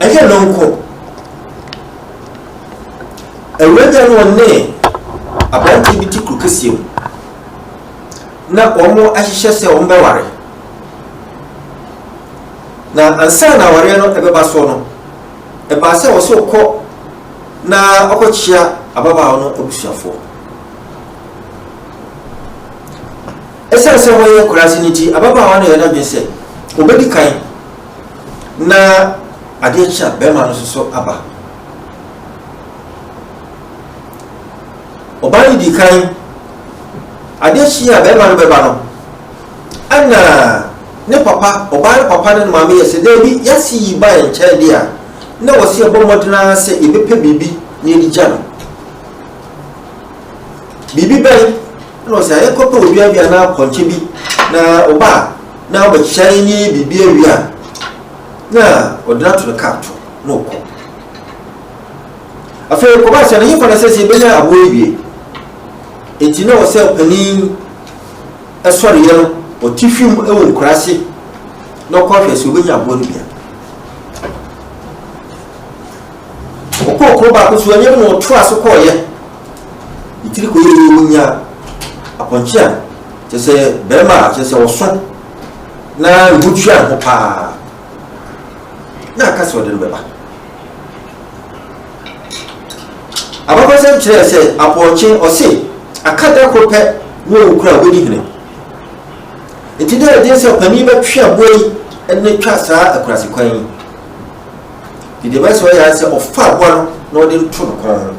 Ɛnyɛ ɛno nko. Awuraa bi a na ɔne aberanteɛ bi te kuro kɛseɛ mu na wɔahyehyɛ sɛ wɔbɛware. Na ansa na awareɛ no ɛbɛba soɔ no, ɛbaa sɛ wɔsɛ ɔkɔ na ɔkɔkyea ababaawa no abusuafoɔ. Ɛsiane sɛ hɔ yɛ akuraase no nti, ababaawa no yɛ n'adwene sɛ ɔbɛdi kan na adeɛ kye a bɛrima no nso so aba. Ɔbaa no di kan, adeɛ kye a bɛrima no bɛba no, ɛna ne papa, ɔbaa no papa ne ne maame yɛ sɛ daabi, yɛase yi ba yɛn nkyɛn deɛ a, na wɔsi ɛbɔ mmɔden ara sɛ yɛbɛpɛ biribi na yɛde gya no. Biribi bɛn na ɔsɛ yɛkɔpɛ odua bi anaa pɔnkye bi na ɔba a na ɔbɛkyɛ ne biribi awie a na ɔde no ato ne kaa to na ɔkɔ. Afei kɔba sɛ ne hefa na sɛ sɛ yɛbɛnya aboa yi wie. Enti na ɔsɛ ɔpanin sɔreɛ no ɔte hwim wɔ nkuraase na ɔkɔhwɛ sɛ ɔbɛnya aboa no bi a. Ɔkɔɔ kuro baako so ɛnyɛ na ɔtoa so kɔɔyɛ. Ne tiri kɔyɛ yie ɔnya apɔnkye a kyerɛ sɛ bɛrima a kyerɛ sɛ ɔso na ne ho tua ne ho paa na aka sɛ ɔde no bɛba. Abakɔsɛm kyerɛɛ sɛ apɔnkye ɔse aka da koro pɛ na wawu koraa ɔbɛdi hene. Nti na ɛden sɛ ɔpanin bɛtwe aboa yi de no twa saa akurase kwan yi. Nti deɛ ɛbɛyɛ sɛ ɔyɛ ara sɛ ɔfa aboa no na ɔde no to ne kɔn ho.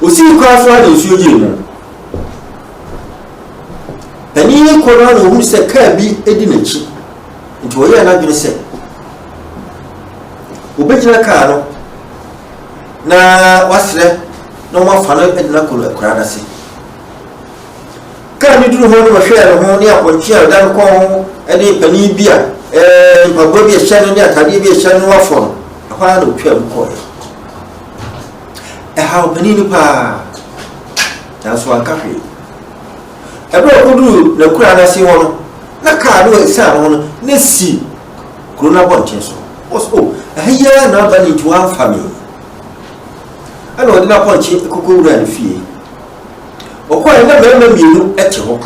Osii kwan so ara na nsuo gyee mu. Panin yi kɔ no ara na ohunu sɛ kaa bi di n'akyi. Nti ɔyɛɛ n'adwene sɛ obɛgyina kaa no na wasrɛ na wɔafa no de no akɔ akuraa no ase. Kaa no duru hɔ no wɔhwɛɛ ne ho ne apɔnkye a ɔda no kɔn ho ne panin bi a ɛɛ mpaboa bi a ɛhyɛ no ne atadeɛ bi a ɛhyɛ no afɔ no, ɛhɔ ara na ɔtwaa mu kɔeɛ. Ɛhaw panin no paa, nanso wanka hwee. Ɛberɛ a ɔkɔduruu n'akuraa no ase hɔ no, na kaa no a ɛsiane ho no na si kuro no abɔnten so. Ɔsɛ, o, ɛha yi ara na aba ne nti wamfa me. Ɛna ɔde n'apɔnkye kɔkɔwuraa ne fie. Ɔkɔe na mmarima mmienu te hɔ.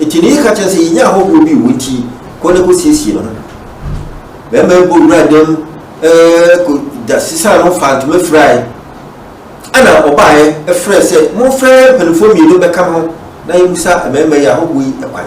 Enti ne yere ka kyerɛ sɛ yɛnya ahɔhoɔ bi wɔ nti kɔ na kɔsiesie ne ho. Mmarima yi bɔ wura dan mu kɔ da sesaa no faa ntoma firae. Ɛna ɔbaeɛ frɛ sɛ momfrɛ mpanimfoɔ mmienu bɛka me ho na yɛmmisa mmarima yi ahɔhoɔ yi kwan.